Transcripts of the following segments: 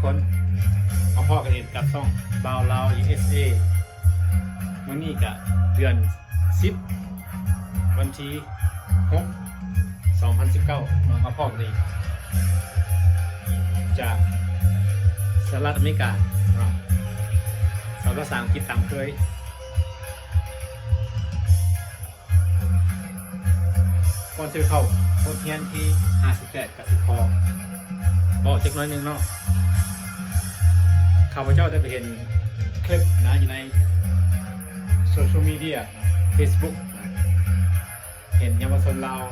ຄົນ ມາພໍ້ກັນອີກກັບຊ່ອງບ່າວລາວ ຢູເອສເອ ມື້ນີ້ກະເດືອນສິບ ວັນທີຫົກ ສອງພັນສິບເກົ້າເນາະ ມາພໍ້ກັນອີກຈາກສະຫະລັດອາເມລິກາເນາະ ສອນພາສາອັງກິດຕາມເຄີຍ. ກ່ອນຊິເຂົ້າບົດຮຽນທີຫ້າສິບແປດ ກໍຊິຂໍເວົ້າຈັກໜ້ອຍໜຶ່ງເນາະ. ຂ້າພະເຈົ້າໄດ້ໄປເຫັນຄລິບນະ ຢູ່ໃນໂຊຊຽວມີເດຍ ເຟສບຸກ ເຫັນເຍົາວະຊົນລາວ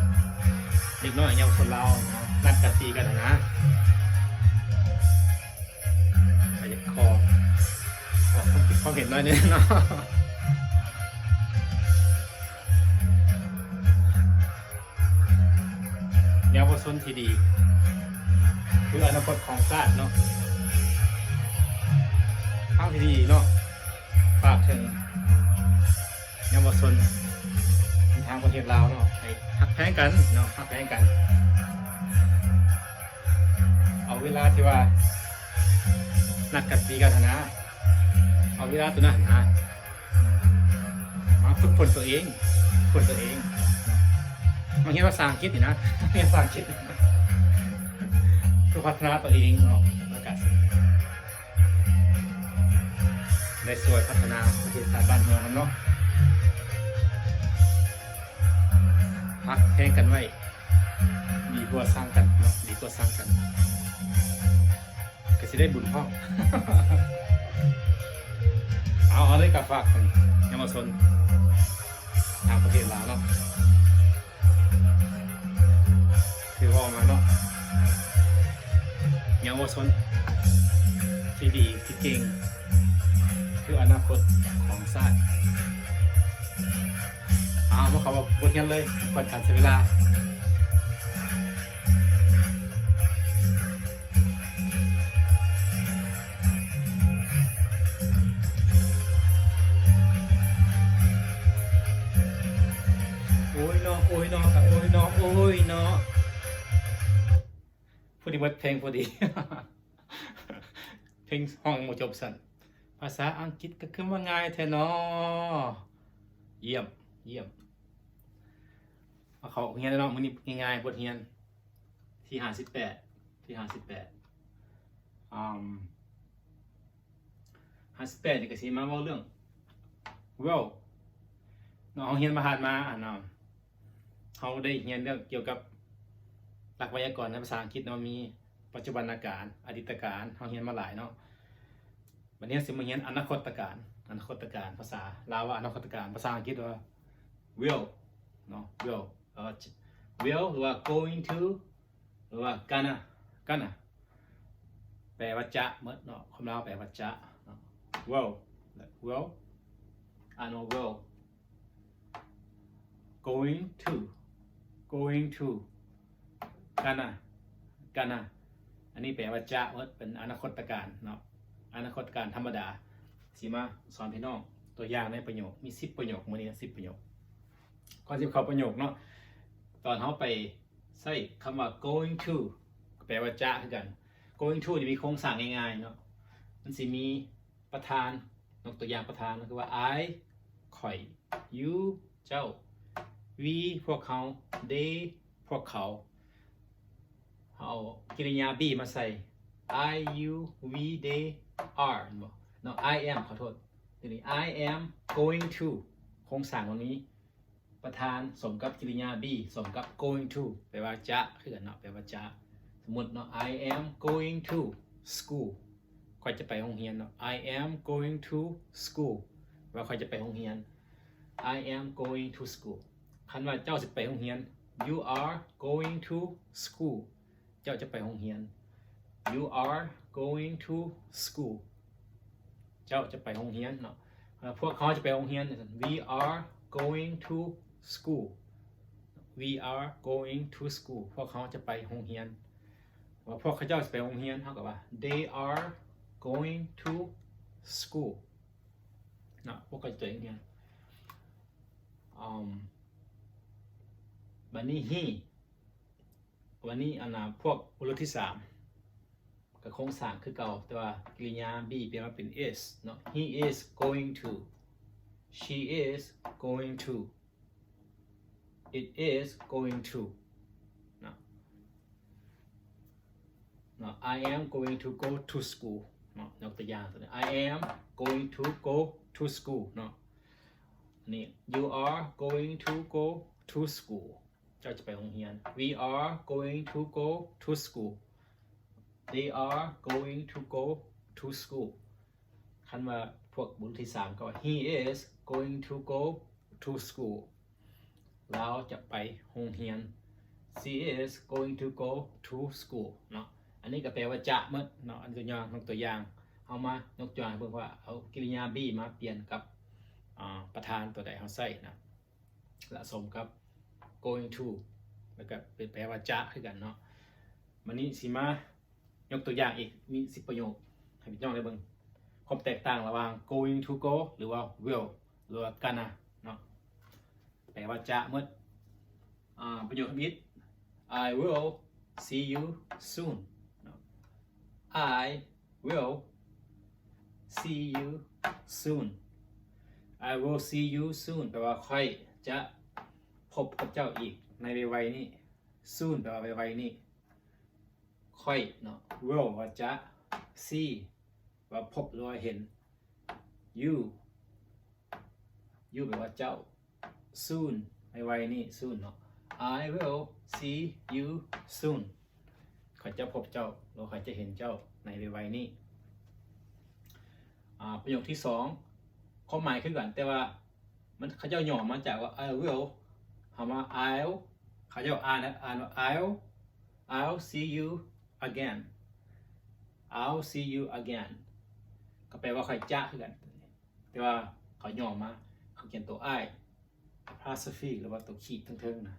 ເດັກນ້ອຍເຍົາວະຊົນລາວເນາະ ນັດກັນຕີກັນນະ. ກໍຢາກຂໍອອກຄວາມຄິດຄວາມເຫັນໜ້ອຍໜຶ່ງເນາະ. ເຍົາວະຊົນທີ່ດີ ຄືອະນາຄົດຂອງຊາດເນາະ. ທາງທີ່ດີເນາະ ຝາກເຖິງເຍົາວະຊົນທາງປະເທດລາວເນາະ ໃຫ້ຮັກແພງກັນເນາະ ຮັກແພງກັນ. ເອົາເວລາທີ່ວ່ານັດກັນຕີກັນຫັ້ນນະ ເອົາເວລາຕົວນັ້ນນະ ມາຝຶກຝົນຕົວເອງ ຝຶກຝົນຕົວເອງ ມາຮຽນພາສາອັງກິດນີ້ນະ ຮຽນພາສາອັງກິດ ເພື່ອພັດທະນາຕົວເອງເນາະ ແລ້ວກະຊິໄດ້ຊ່ວຍພັດທະນາປະເທດຊາດບ້ານເມືອງນຳເນາະ. ຮັກແພງກັນໄວ້ ດີກວ່າຊັງກັນເນາະ ດີກວ່າຊັງກັນ ກໍຊິໄດ້ບຸນພ້ອມ. ເອົາ ເອົາເລີຍ ກໍຝາກເຖິງເຍົາວະຊົນທາງປະເທດລາວເນາະ ຄືເວົ້າມາເນາະ ເຍົາວະຊົນທີ່ດີທີ່ເກັ່ງ ຄືອະນາຄົດຂອງຊາດ. ເອົາ ມາເຂົ້າບົດຮຽນເລີຍ ບໍ່ກວນການເສຍເວລາ. ໂອ້ຍເນາະ ໂອ້ຍເນາະ ກະໂອ້ຍເນາະ ໂອ້ຍເນາະ ພໍດີເບິດເພງພໍດີ ເພງຮ້ອງຍັງບໍ່ຈົບຊັ້ນ. ພາສາອັງກິດກໍຄືວ່າງ່າຍແທ້ເນາະ. ຢ້ຽມ ຢ້ຽມ. ມາເຂົ້າຮຽນເນາະ ມື້ນີ້ງ່າຍໆ ບົດຮຽນທີຫ້າສິບແປດ ທີຫ້າສິບແປດ ອາ ຫ້າສິບແປດນີ້ກໍຊິມາເວົ້າເລື່ອງ well ເນາະ. ເຮົາຮຽນມາຜ່ານມາ ອັນ ເຮົາໄດ້ຮຽນເລື່ອງກ່ຽວກັບຫຼັກໄວຍາກອນໃນພາສາອັງກິດເນາະ ມີປັດຈຸບັນນາການ ອະດີດຕະການ ເຮົາຮຽນມາຫຼາຍເນາະ. ບັດນີ້ເຮົາຊິມາຮຽນອະນາຄົດຕະການ ອະນາຄົດຕະການ ພາສາລາວວ່າອະນາຄົດຕະການ ພາສາອັງກິດວ່າ will ເນາະ will ເອີ will ຫຼືວ່າ going to ຫຼືວ່າ gonna gonna ແປວ່າຈະໝົດເນາະ ຄວາມລາວແປວ່າຈະເນາະ will will ອ່ານວ່າ will going to going to gonna gonna ອັນນີ້ແປວ່າຈະໝົດ ເປັນອະນາຄົດຕະການເນາະ ອະນາຄົດຕະການທຳມະດາ. ຊິມາສອນພີ່ນ້ອງຕົວຢ່າງໃນປະໂຫຍກ ມີສິບປະໂຫຍກ ມື້ນີ້ສິບປະໂຫຍກ. ກ່ອນຊິເຂົ້າປະໂຫຍກເນາະ ຕອນເຮົາໄປໃຊ້ຄຳວ່າ going to ແປວ່າຈະຄືກັນ. Going to ນີ້ມີໂຄງສ້າງງ່າຍໆເນາະ ມັນຊິມີ ປະທານ ຍົກຕົວຢ່າງປະທານກໍຄືວ່າ I ຂ້ອຍ you ເຈົ້າ we ພວກເຮົາ they ພວກເຂົາ. ເຮົາເອົາກິລິຍາ be ມາໃສ່ I you we they are ແມ່ນບໍ່ເນາະ I am ຂໍໂທດ ທີນີ້ I am going to ໂຄງສ້າງຕົງນີ້ ປະທານສົມກັບກິລິຍາ be ສົມກັບ going to ແປວ່າຈະຄືກັນເນາະ ແປວ່າຈະ. ສົມມຸດເນາະ I am going to school ຂ້ອຍຈະໄປໂຮງຮຽນເນາະ I am going to school ແປວ່າຂ້ອຍຈະໄປໂຮງຮຽນ I am going to school. ຄັນວ່າເຈົ້າຊິໄປໂຮງຮຽນ You are going to school. ເຈົ້າຈະໄປໂຮງຮຽນ You are going to school. ເຈົ້າຈະໄປໂຮງຮຽນເນາະ ເອີ ພວກເຮົາຈະໄປໂຮງຮຽນ We are going to school. We are going to school. ພວກເຮົາຈະໄປໂຮງຮຽນ. ວ່າພວກເຂົາເຈົ້າຈະໄປໂຮງຮຽນ ເຮົາກໍວ່າ They are going to school ເນາະ ພວກເຂົາຈະໄປໂຮງຮຽນ. ອືມ ບັດນີ້ he ວັນນີ້ອັນນາ ພວກບຸລຸດທີສາມ ກໍໂຄງສ້າງຄືເກົ່າ, ແຕ່ວ່າກິລິຍາ be ປ່ຽນມາເປັນ is ເນາະ. He is going to. She is going to. It is going to ເນາະ. ເນາະ I am going to go to school ເນາະ. ຍົກຕົວຢ່າງຕົວນີ້ I am going to go to school ເນາະ. ອັນນີ້ You are going to go to school. ເຈົ້າຈະໄປໂຮງຮຽນ. We are going to go to school. They are going to go to school. ຄັນວ່າພວກບຸກຄົນທີສາມກໍວ່າ He is going to go to school. ລາວຈະໄປໂຮງຮຽນ. She is going to go to school ເນາະ. ອັນນີ້ກໍແປວ່າຈະໝົດເນາະ. ອັນຕົວຢ່າງ ຍົກຕົວຢ່າງ ເຮົາມາຍົກຕົວຢ່າງໃຫ້ເບິ່ງວ່າເອົາກິລິຍາ be ມາປ່ຽນກັບ ອາ ປະທານຕົວໃດເຮົາໃຊ້ນະ. ລະສົມກັບ going to ແລ້ວກໍເປັນແປວ່າຈະຄືກັນເນາະ. ບາດນີ້ຊິມາຍົກຕົວຢ່າງອີກ ມີສິບປະໂຫຍກໃຫ້ພີ່ນ້ອງໄດ້ເບິ່ງ ຄວາມແຕກຕ່າງລະຫວ່າງ going to go ຫຼືວ່າ will ຫຼືວ່າ gonna ເນາະ. ແປວ່າຈະໝົດ. ອາ ປະໂຫຍກທຳອິດ I will see you soon ເນາະ. I will see you soon. I will see you soon ແປວ່າຂ້ອຍຈະພົບກັບເຈົ້າອີກໃນໄວໆນີ້. Soon ແປວ່າໄວໆນີ້. ຂ້ອຍເນາະ. Will ວ່າຈະ. See ວ່າພົບ ຫຼືວ່າເຫັນ. You You ແປວ່າເຈົ້າ. Soon ໄວໆນີ້ soon ເນາະ. I will see you soon. ຂ້ອຍຈະພົບເຈົ້າ ຫຼືຂ້ອຍຈະເຫັນເຈົ້າໃນໄວໆນີ້. ອາ ປະໂຫຍກທີສອງ ຄວາມໝາຍຄືກັນ ແຕ່ວ່າມັນ ເຂົາເຈົ້າຫຍໍ້ມາຈາກວ່າ I will ຄຳວ່າ I'll ເຂົາເຈົ້າອ່ານ ອ່ານວ່າ I'll I'll see you again. I'll see you again ກໍແປວ່າຂ້ອຍຈະຄືກັນ. ແຕ່ວ່າເຂົາຫຍໍ້ມາ ເຂົາຂຽນຕົວ I apostrophe ຫຼືວ່າຕົວຂີດເທິງໆນະ.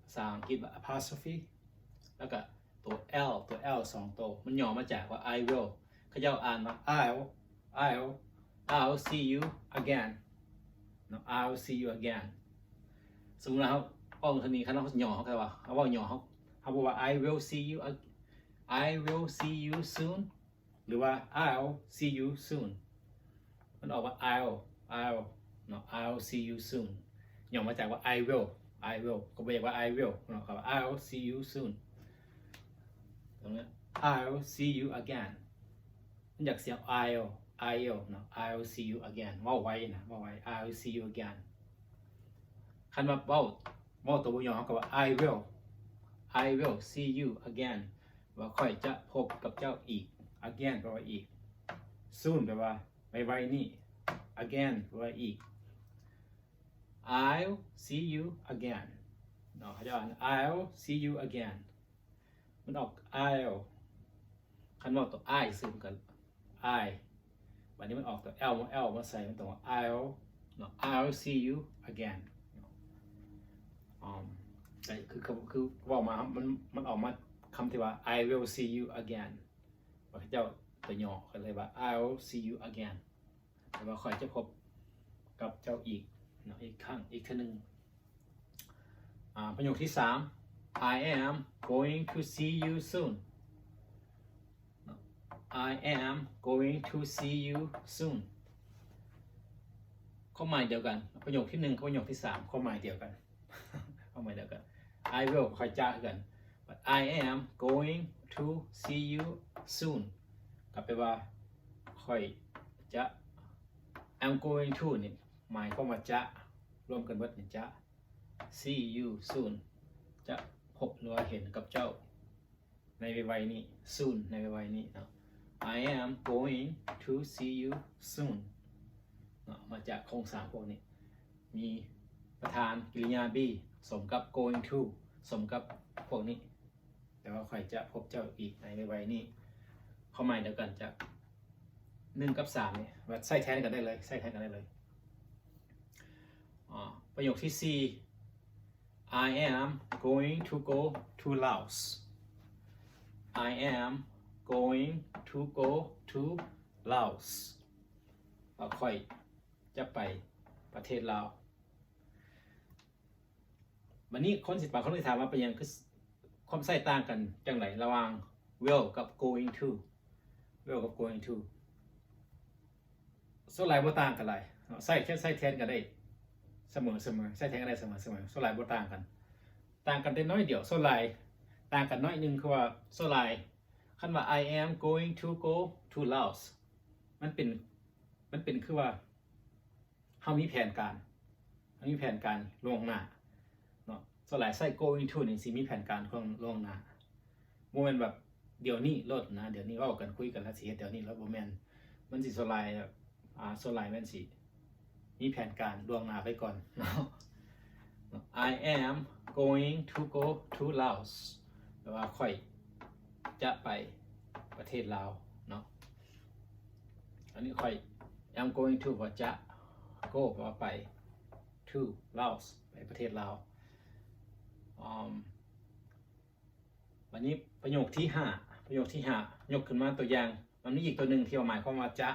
ພາສາອັງກິດວ່າ apostrophe ແລ້ວກະຕົວ L ຕົວ L ສອງໂຕ ມັນຫຍໍ້ມາຈາກວ່າ I will. ເຂົາເຈົ້າອ່ານວ່າ I'll I'll I'll see you again ເນາະ. I'll see you again. ສົມມຸດວ່າເຮົາເວົ້າເທົ່ານີ້ ຄັນເຮົາຫຍໍ້ ເຮົາກໍວ່າ ເຮົາເວົ້າຫຍໍ້ ເຮົາ ເຮົາບອກວ່າ I will see you ag- I will see you soon ຫຼືວ່າ I'll see you soon. ມັນອອກວ່າ I'll I'll ເນາະ. I'll see you soon ຫຍໍ້ມາຈາກວ່າ I will I will ກໍບໍ່ຢາກວ່າ I will ເນາະ ກໍວ່າ I'll see you soon. ຕົງນີ້ I'll see you again ມັນຢາກສຽງ I'll I'll ເນາະ. I'll see you again ເວົ້າໄວນະ ເວົ້າໄວ I'll see you again. ຄັນວ່າເວົ້າ ເວົ້າຕົວບໍ່ຫຍໍ້ ເຮົາກໍວ່າ I will I will see you again ວ່າຂ້ອຍຈະພົບກັບເຈົ້າອີກ. Again ແປວ່າອີກ. Soon ແປວ່າໄວໆນີ້. Again ແປວ່າອີກ. I'll see you again ເນາະ. ເຂົາເຈົ້າອ່ານ I'll see you again ມັນອອກ I'll. ຄັນເວົ້າຕົວ I ຊື່ມັນກໍ I. ບາດນີ້ມັນອອກຕົວ L ມາ L ມາໃສ່ ມັນຕ້ອງວ່າ I'll ເນາະ. I'll see you again ເນາະ. ອາ ແຕ່ຄື ຄື ຄືເວົ້າມາ ມັນ ມັນອອກມາຄຳທີ່ວ່າ I will see you again ວ່າເຂົາເຈົ້າຕົວຫຍໍ້ ກໍເລີຍວ່າ I'll see you again ແປວ່າຂ້ອຍຈະພົບກັບເຈົ້າອີກເນາະ ອີກຄັ້ງ ອີກເທື່ອໜຶ່ງ. ອາ ປະໂຫຍກທີສາມ I am going to see you soon. I am going to see you soon. ຄວາມໝາຍດຽວກັນ. ປະໂຫຍກທີໜຶ່ງກັບປະໂຫຍກທີສາມ ຄວາມໝາຍດຽວກັນ ຄວາມໝາຍດຽວກັນ. I will ຂ້ອຍຈະຄືກັນ but I am going to see you soon ກໍແປວ່າຂ້ອຍຈະ I'm going to ນີ້ໝາຍຄວາມວ່າຈະ ລວມກັນເບິດນີ້ ຈະ see you soon ຈະພົບ ຫຼືວ່າເຫັນກັບເຈົ້າໃນໄວໆນີ້. Soon ໃນໄວໆນີ້ເນາະ. I am going to see you soon ເນາະ ມາຈາກໂຄງສ້າງພວກນີ້ ມີປະທານກິລິຍາ be ສົມກັບ going to ສົມກັບພວກນີ້ ແປວ່າຂ້ອຍຈະພົບເຈົ້າອີກໃນໄວໆນີ້. ຄວາມໝາຍດຽວກັນຈາກໜຶ່ງກັບສາມນີ້ ວ່າໃຊ້ແທນກັນໄດ້ເລີຍ ໃຊ້ແທນກັນໄດ້ເລີຍ. ອາ ປະໂຫຍກທີສີ່ I am going to go to Laos. I am going to go to Laos ວ່າຂ້ອຍຈະໄປປະເທດລາວ. ບັດນີ້ຄົນຊິ ບາງຄົນຊິຖາມວ່າເປັນຫຍັງຄື ຄວາມໃຊ້ຕ່າງກັນຈັ່ງໃດລະຫວ່າງ will ກັບ going to. will ກັບ going to ສ່ວນຫຼາຍບໍ່ຕ່າງກັນຫຼາຍເນາະ ໃຊ້ ໃຊ້ແທນກັນໄດ້ສະເໝີໆ ໃຊ້ແທນກັນໄດ້ສະເໝີໆ ສ່ວນຫຼາຍບໍ່ຕ່າງກັນ ຕ່າງກັນແຕ່ໜ້ອຍດຽວ ສ່ວນຫຼາຍຕ່າງກັນໜ້ອຍໜຶ່ງ ຄືວ່າສ່ວນຫຼາຍ ຄັນວ່າ I am going to go to Laos ມັນເປັນ ມັນເປັນຄືວ່າ ເຮົາມີແຜນການ ເຮົາມີແຜນການລ່ວງໜ້າເນາະ ສ່ວນຫຼາຍໃຊ້ going to ນີ້ຊິມີແຜນການລ່ວງໜ້າ ບໍ່ແມ່ນແບບດຽວນີ້ໂລດນະ ດຽວນີ້ເວົ້າກັນຄຸຍກັນແລ້ວຊິເຮັດດຽວນີ້ໂລດ ບໍ່ແມ່ນ ມັນຊິສ່ວນຫຼາຍ ອາ ສ່ວນຫຼາຍແມ່ນຊິມີແຜນການລ່ວງໜ້າໄວ້ກ່ອນເນາະ I am going to go to Laos ແປວ່າຂ້ອຍຈະໄປປະເທດລາວເນາະ ອັນນີ້ຂ້ອຍ am going to ແປວ່າຈະ go ແປວ່າໄປ to Laos ໄປປະເທດລາວ ອາ ບັດນີ້ປະໂຫຍກທີຫ້າ ປະໂຫຍກທີຫ້າ ຍົກຂຶ້ນມາຕົວຢ່າງ ມັນມີອີກຕົວໜຶ່ງທີ່ວ່າໝາຍຄວາມວ່າຈະ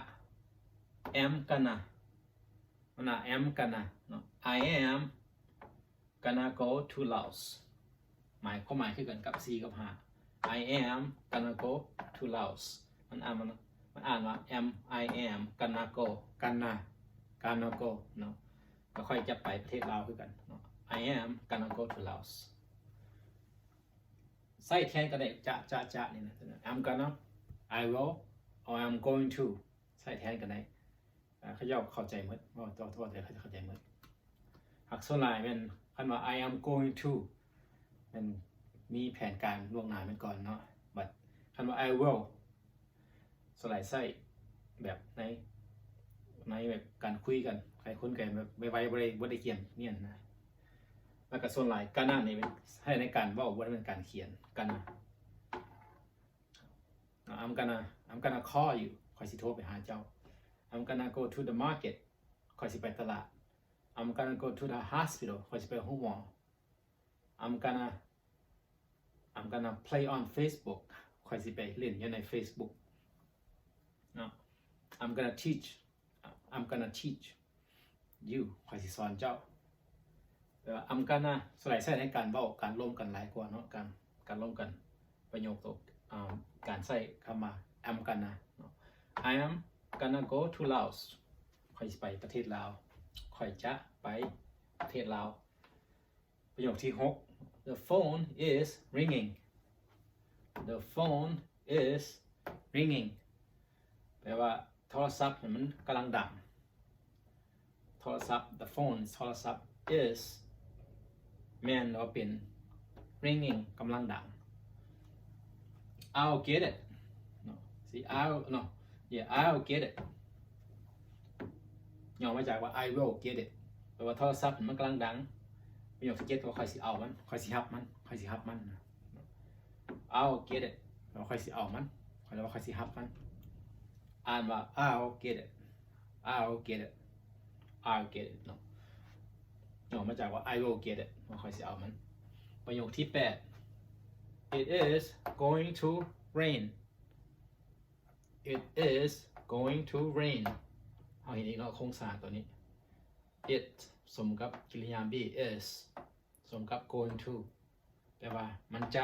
am gonna ມັນວ່າ am gonna ເນາະ I am gonna go to Laos ໝາຍ ຄວາມໝາຍຄືກັນກັບສີ່ກັບຫ້າ I am gonna go to Laos ມັນອ່ານ ມັນ ມັນອ່ານວ່າ am I am gonna go gonna gonna go ເນາະ ແລ້ວຂ້ອຍຈະໄປປະເທດລາວຄືກັນເນາະ I am gonna go to Laos ໃຊ້ແທນກໍໄດ້ ຈະ ຈະ ຈະ ນີ້ນະ I'm gonna I will or I'm going to ໃຊ້ແທນກໍໄດ້ ອາ ເຂົາເຈົ້າເຂົ້າໃຈໝົດ ເວົ້າ ເວົ້າ ເວົ້າແຕ່ເຂົາເຈົ້າເຂົ້າໃຈໝົດ ຫາກສ່ວນຫຼາຍແມ່ນ ຄັນວ່າ I am going to ແມ່ນມີແຜນການລ່ວງໜ້າແມ່ນກ່ອນເນາະ ບັດຄັນວ່າ I will ສ່ວນຫຼາຍໃຊ້ແບບໃນ ໃນແບບການຄຸຍກັນ ໃຫ້ຄົນກັນແບບໄວໆ ບໍ່ໄດ້ ບໍ່ໄດ້ກຽມນຽນນະ ແລ້ວກໍສ່ວນຫຼາຍ gonna ນີ້ແມ່ນໃຊ້ໃນການເວົ້າ ບໍ່ໄດ້ແມ່ນການຂຽນ gonna I'm gonna I'm gonna call you ຂ້ອຍຊິໂທໄປຫາເຈົ້າ I'm gonna go to the market ຂ້ອຍຊິໄປຕະຫຼາດ I'm gonna go to the hospital ຂ້ອຍຊິໄປໂຮງໝໍ I'm gonna I'm gonna play on Facebook ຂ້ອຍຊິໄປຫຼິ້ນຢູ່ໃນ Facebook ເນາະ I'm gonna teach I'm gonna teach you ຂ້ອຍຊິສອນເຈົ້າ ແປວ່າ I'm gonna ສ່ວນຫຼາຍໃຊ້ໃນການເວົ້າ ການລົມກັນຫຼາຍກວ່າເນາະ ການ ການລົມກັນ ປະໂຫຍກໂຕ ອາ ການໃຊ້ຄຳວ່າ I'm gonna ເນາະ I am gonna go to Laos ຂ້ອຍຊິໄປປະເທດລາວ ຂ້ອຍຈະໄປປະເທດລາວ ປະໂຫຍກທີຫົກ The phone is ringing The phone is ringing ແປວ່າໂທລະສັບມັນກຳລັງດັງ ໂທລະສັບ the phone ໂທລະສັບ is ແມ່ນວ່າເປັນ ringing ກຳລັງດັງ I'll get it ເນາະ I'll ເນາະ yeah I'll get it ຫຍໍ້ມາຈາກວ່າ I will get it ແປວ່າໂທລະສັບມັນກຳລັງດັງ ປະໂຫຍກທີເຈັດ ວ່າຂ້ອຍຊິເອົາມັນ ຂ້ອຍຊິຮັບມັນ ຂ້ອຍຊິຮັບມັນ I'll get it ແປວ່າຂ້ອຍຊິເອົາມັນ ຂ້ອຍ ຫຼືວ່າຂ້ອຍຊິຮັບມັນ ອ່ານວ່າ I'll get it I'll get it I'll get it ເນາະ ຫຍໍ້ມາຈາກວ່າ I will get it ວ່າຂ້ອຍຊິເອົາມັນ ປະໂຫຍກທີແປດ It is going to rain It is going to rain ເຮົາເຫັນອີກເນາະ ໂຄງສ້າງຕົວນີ້ it ສົມກັບກິລິຍາ be is ສົມກັບ going to ແປວ່າມັນຈະ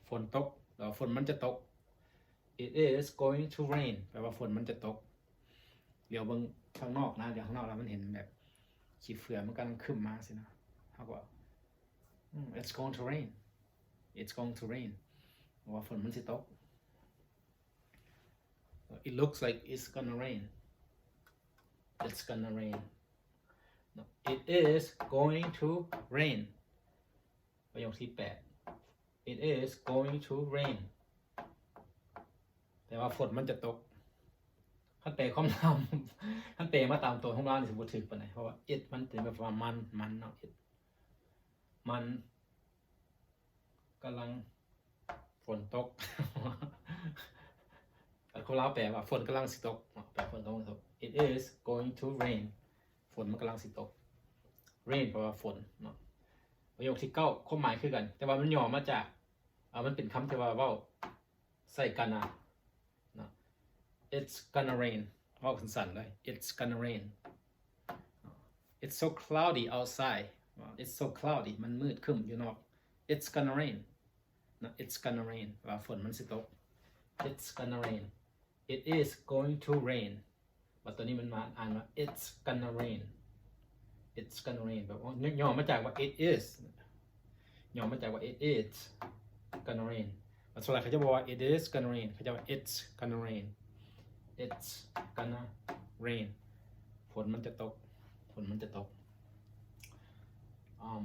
ຝົນຕົກ ຫຼືວ່າຝົນມັນຈະຕົກ It is going to rain ແປວ່າຝົນມັນຈະຕົກ ດຽວເບິ່ງຂ້າງນອກນະ ດຽວຂ້າງນອກແລ້ວມັນເຫັນແບບຂີ້ເຝືອນ ມັນກຳລັງຄຶ້ມມາຊີ້ນະ ເຮົາກໍວ່າ It's going to rain It's going to rain ເພາະວ່າຝົນມັນຊິຕົກ It looks like it's gonna rain It's gonna rain It is going to rain ປະໂຫຍກທີແປດ It is going to rain ແປວ່າຝົນມັນຈະຕົກ ຄັນແປຄວາມລາວ ຄັນແປມາຕາມຕົວຄວາມລາວນີ້ຊິບໍ່ຖືກປານໃດ ເພາະວ່າ it ມັນເປັນແບບວ່າມັນ ມັນເນາະ it ມັນກຳລັງຝົນຕົກ ຄັນຄົນລາວແປວ່າ ຝົນກຳລັງຊິຕົກເນາະ ແປຝົນກຳລັງຕົກ It is going to rain ຝົນມັນກຳລັງຊິຕົກ rain ແປວ່າຝົນເນາະ ປະໂຫຍກທີເກົ້າ ຄວາມໝາຍຄືກັນ ແຕ່ວ່າມັນຫຍໍ້ມາຈາກ ເອີ ມັນເປັນຄຳທີ່ວ່າເວົ້າໃສ່ gonna ເນາະ It's gonna rain ເວົ້າສັ້ນໆເລີຍ It's gonna rain It's so cloudy outside It's so cloudy ມັນມືດຄຶ້ມຢູ່ນອກ It's gonna rain ເນາະ It's gonna rain ແປວ່າຝົນມັນຊິຕົກ It's gonna rain It is going to rain ວ່າຕົວນີ້ມັນມາອ່ານວ່າ It's gonna rain. It's gonna rain ແບບວ່າ ຫຍໍ້ມາຈາກວ່າ It is ຫຍໍ້ມາຈາກວ່າ It is gonna rain. ແຕ່ສ່ວນຫຼາຍເຂົາຈະບອກວ່າ It is gonna rain ເຂົາຈະວ່າ It's gonna rain. It's gonna rain ຝົນມັນຈະຕົກ ຝົນມັນຈະຕົກ. ອືມ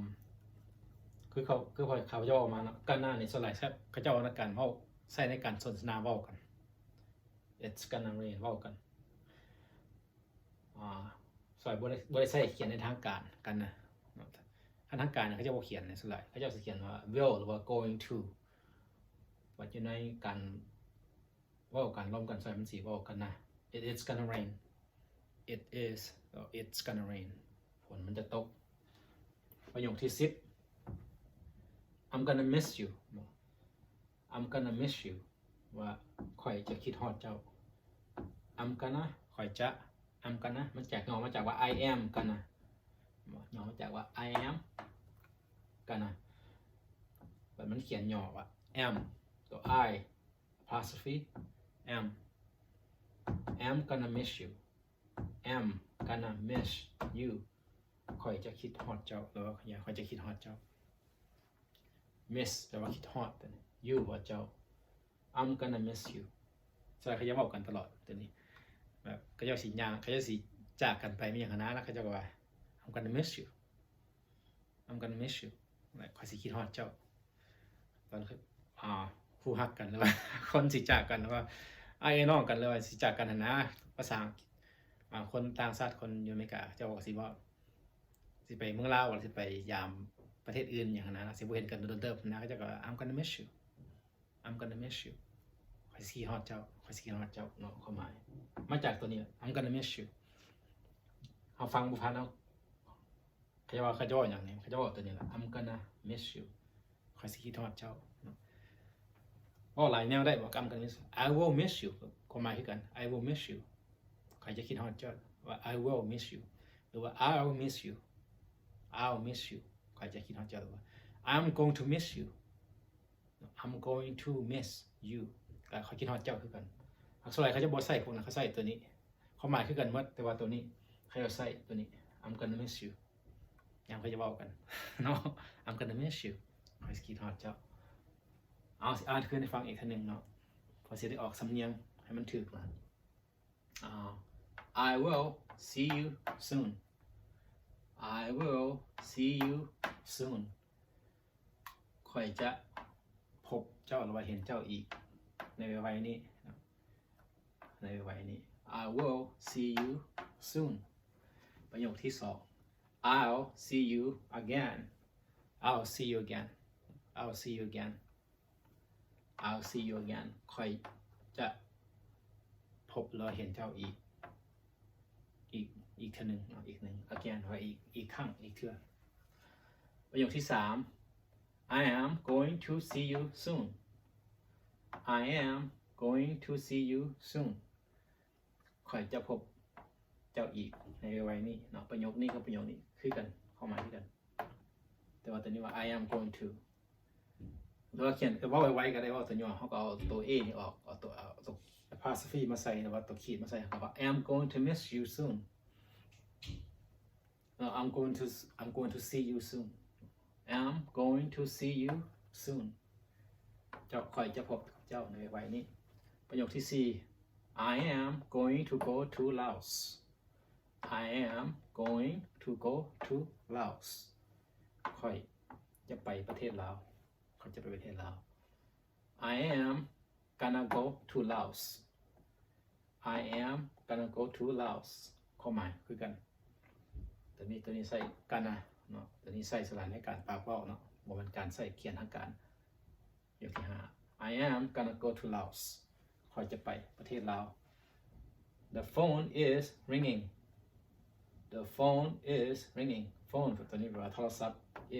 ຄືເຂົາ ຄືເຂົາເຈົ້າເວົ້າມາເນາະ gonna ນີ້ສ່ວນຫຼາຍເຂົາເຈົ້າເອົາໃນການເວົ້າ ໃຊ້ໃນການສົນທະນາເວົ້າກັນ. It's gonna rain ເວົ້າກັນ ອ່າ ສ່ວນຫຼາຍບໍ່ໄດ້ ບໍ່ໄດ້ໃຊ້ຂຽນໃນທາງການ gonna ເນາະ. ຄັນທາງການເຂົາເຈົ້າບໍ່ຂຽນໃນສ່ວນຫຼາຍ ເຂົາເຈົ້າຊິຂຽນວ່າ will ຫຼືວ່າ going to ວ່າຢູ່ໃນການເວົ້າ ການລົມກັນໃຊ້ມັນຊິເວົ້າກັນນະ. It is gonna rain. It is ຫຼື It's gonna rain ຝົນມັນຈະຕົກ. ປະໂຫຍກທີສິບ I'm gonna miss you. I'm gonna miss you ວ່າຂ້ອຍຈະຄິດຮອດເຈົ້າ. I'm gonna ຂ້ອຍຈະ I'm gonna ມັນຈາກ ຫຍໍ້ມາຈາກວ່າ I am gonna ຫຍໍ້ມາຈາກວ່າ I am gonna ແບບມັນຂຽນຫຍໍ້ວ່າ am ຕົວ I apostrophe am. I'm gonna miss you. I'm gonna miss you. ຂ້ອຍຈະຄິດຮອດເຈົ້າ ຫຼືວ່າຂ້ອຍຈະຄິດຮອດເຈົ້າ. Miss ແປວ່າຄິດຮອດ you ວ່າເຈົ້າ. I'm gonna miss you. ສ່ວນຫຼາຍເຂົາຈະເວົ້າກັນຕະຫຼອດຕົວນີ້ ແບບເຂົາເຈົ້າຊິຍ່າງ ເຂົາເຈົ້າຊິຈາກກັນໄປມີຫຍັງຫັ້ນນະ ແລ້ວເຂົາເຈົ້າກໍວ່າ I'm gonna miss you. I'm gonna miss you. ຂ້ອຍຊິຄິດຮອດເຈົ້າ. ຕອນ ອ່າ ຄູ່ຮັກກັນ ຫຼືວ່າຄົນຊິຈາກກັນ ຫຼືວ່າອ້າຍເອື້ອຍນ້ອງກັນ ຫຼືວ່າຊິຈາກກັນຫັ້ນນະ ພາສາ ອ່າ ຄົນຕ່າງຊາດ ຄົນຢູ່ອາເມລິກາ ເຂົາເຈົ້າກໍຊິເວົ້າ ຊິໄປເມືອງລາວ ຫຼືຊິໄປຢາມປະເທດອື່ນຫຍັງຫັ້ນນະ ຊິບໍ່ເຫັນກັນດົນເຕີບຫັ້ນນະ ເຂົາເຈົ້າກໍ I'm gonna miss you. I'm gonna miss you. ຂ້ອຍຊິຄິດຮອດເຈົ້າ ຂ້ອຍຊິຄິດຮອດເຈົ້າເນາະ. ຄວາມໝາຍມາຈາກຕົວນີ້ I'm gonna miss you. ເຮົາຟັງບໍ່ຜ່ານເຮົາ ເຂົາເຈົ້າວ່າ ເຂົາເຈົ້າເວົ້າຫຍັງນີ້ ເຂົາເຈົ້າເວົ້າຕົວນີ້ລະ I'm gonna miss you. ຂ້ອຍຊິຄິດຮອດເຈົ້າເນາະ. ເວົ້າຫຼາຍແນວໄດ້ບໍ່ I'm gonna miss you. I will miss you ຄວາມໝາຍຄືກັນ I will miss you. ຂ້ອຍຈະຄິດຮອດເຈົ້າ ວ່າ I will miss you ຫຼືວ່າ I'll miss you. I'll miss you. ຂ້ອຍຈະຄິດຮອດເຈົ້າ ຫຼືວ່າ I'm going to miss you. I'm going to miss you. ກໍຂ້ອຍຄິດຮອດເຈົ້າຄືກັນ. ຫາກສ່ວນຫຼາຍເຂົາຈະບໍ່ໃຊ້ພວກນັ້ນ ເຂົາໃຊ້ຕົວນີ້ ຄວາມໝາຍຄືກັນໝົດ ແຕ່ວ່າຕົວນີ້ເຂົາເຈົ້າໃຊ້ຕົວນີ້ I'm gonna miss you. ຍາມເຂົາຈະເວົ້າກັນເນາະ I'm gonna miss you. ຂ້ອຍຊິຄິດຮອດເຈົ້າ. ເອົາ ຊິອ່ານຄືນໃຫ້ຟັງອີກເທື່ອໜຶ່ງເນາະ ເພື່ອຊິໄດ້ອອກສຳນຽງໃຫ້ມັນຖືກນະ. ອ່າ I will see you soon. I will see you soon. ຂ້ອຍຈະພົບເຈົ້າ ຫຼືວ່າເຫັນເຈົ້າອີກໃນໄວໆນີ້ເນາະ ໃນໄວໆນີ້. I will see you soon. ປະໂຫຍກທີສອງ I'll see you again. I'll see you again. I'll see you again. I'll see you again. ຂ້ອຍຈະພົບ ຫຼືວ່າເຫັນເຈົ້າອີກ ອີກ ອີກເທື່ອໜຶ່ງເນາະ ອີກໜຶ່ງ again ວ່າອີກ ອີກຄັ້ງ ອີກເທື່ອ. ປະໂຫຍກທີສາມ I am going to see you soon. I am going to see you soon. ຂ້ອຍຈະພົບເຈົ້າອີກໃນໄວໆນີ້ເນາະ. ປະໂຫຍກນີ້ກັບປະໂຫຍກນີ້ຄືກັນ ຄວາມໝາຍຄືກັນ ແຕ່ວ່າຕົວນີ້ວ່າ I am going to ຫຼືວ່າຂຽນ ເວົ້າໄວໆກໍໄດ້ ເວົ້າຕົວຫຍໍ້ ເຮົາກໍເອົາຕົວ A ນີ້ອອກ ເອົາຕົວ ເອົາຕົວ apostrophe ມາໃສ່ ຫຼືວ່າຕົວຂີດມາໃສ່ ເຮົາກໍວ່າ I am going to miss you soon. ເອີ I'm going to I'm going to see you soon. I'm going to see you soon. ເຈົ້າ ຂ້ອຍຈະພົບກັບເຈົ້າໃນໄວໆນີ້. ປະໂຫຍກທີສີ່ I am going to go to Laos. I am going to go to Laos. ຂ້ອຍຈະໄປປະເທດລາວ. ຂ້ອຍຈະໄປປະເທດລາວ. I am gonna go to Laos. I am gonna go to Laos. ຄວາມໝາຍຄືກັນ. ຕົວນີ້ ຕົວນີ້ໃຊ້ gonna ເນາະ. ຕົວນີ້ໃຊ້ສຳລັບໃນການປາກເວົ້າເນາະ. ບໍ່ແມ່ນການໃຊ້ຂຽນທາງການ. ຢ່າງທີຫ້າ I am gonna go to Laos. ຂ້ອຍຈະໄປປະເທດລາວ. The phone is ringing. The phone is ringing. Phone ຕົວນີ້ແປວ່າໂທລະສັບ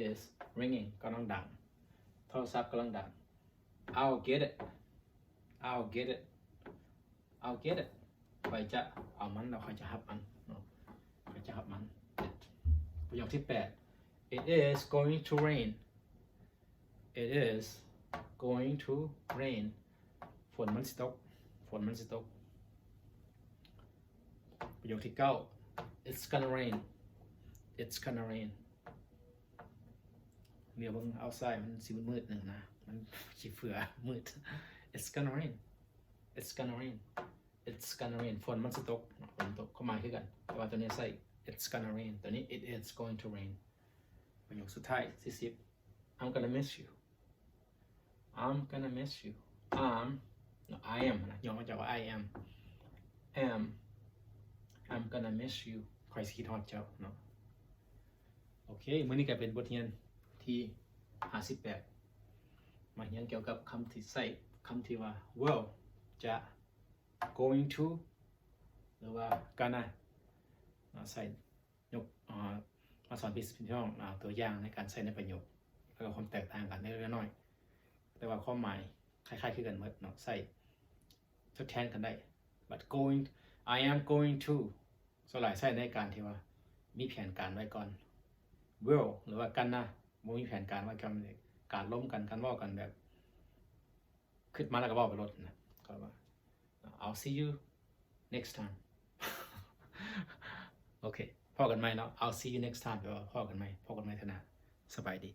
is ringing ກຳລັງດັງ. ໂທລະສັບກຳລັງດັງ. I'll get it. I'll get it. I'll get it. ຂ້ອຍຈະເອົາມັນ ແລ້ວຂ້ອຍຈະຮັບມັນເນາະ. ຂ້ອຍຈະຮັບມັນ. ປະໂຫຍກທີແປດ It is going to rain. It is going to rain. ຝົນມັນຊິຕົກ. ຝົນມັນຊິຕົກ. ປະໂຫຍກທີເກົ້າ It's gonna rain. It's gonna rain. ເໝຍວເບິ່ງ outside ມັນຊິມືດໆ ໜຶ່ງນະ ມັນຂີ້ເຝືອມືດ. It's gonna rain. It's gonna rain. It's gonna rain. ຝົນມັນຊິຕົກເນາະ ຝົນຕົກ ຄວາມໝາຍຄືກັນ ແຕ່ວ່າຕົວນີ້ໃຊ້ It's gonna rain. ຕົວນີ້ It is going to rain. ປະໂຫຍກສຸດທ້າຍ ທີສິບ I'm gonna miss you. I'm gonna miss you. I'm ເນາະ I am ນະ ຫຍໍ້ມາຈາກວ່າ I am. Am I'm gonna miss you. ຂ້ອຍຊິຄິດຮອດເຈົ້າເນາະ. ໂອເຄ ມື້ນີ້ກໍເປັນບົດຮຽນທີຫ້າສິບແປດ ມາຮຽນກ່ຽວກັບຄຳທີ່ໃຊ້ ຄຳທີ່ວ່າ will ຈະ going to ຫຼືວ່າ gonna ເນາະ ໃຊ້ ຍົກ ເອີ ມາສອນພີ່ນ້ອງ ເອົາຕົວຢ່າງໃນການໃຊ້ໃນປະໂຫຍກ ແລ້ວກໍຄວາມແຕກຕ່າງກັນເລັກໆ ນ້ອຍໆ ແຕ່ວ່າຄວາມໝາຍຄ້າຍໆ ຄືກັນໝົດເນາະ ໃຊ້ທົດແທນກັນໄດ້. But going I am going to ສ່ວນຫຼາຍໃຊ້ໃນການທີ່ວ່າມີແຜນການໄວ້ກ່ອນ. Will ຫຼືວ່າ gonna ບໍ່ມີແຜນການໄວ້ກ່ອນ ການລົມກັນ ການເວົ້າກັນແບບ ຄິດມາແລ້ວກໍເວົ້າໄປໂລດນະ ກໍວ່າ I'll see you next time. ໂອເຄ ພໍ້ກັນໃໝ່ເນາະ I'll see you next time ແປວ່າພໍ້ກັນໃໝ່ ພົບກັນໃໝ່ເທື່ອໜ້າ ສະບາຍດີ.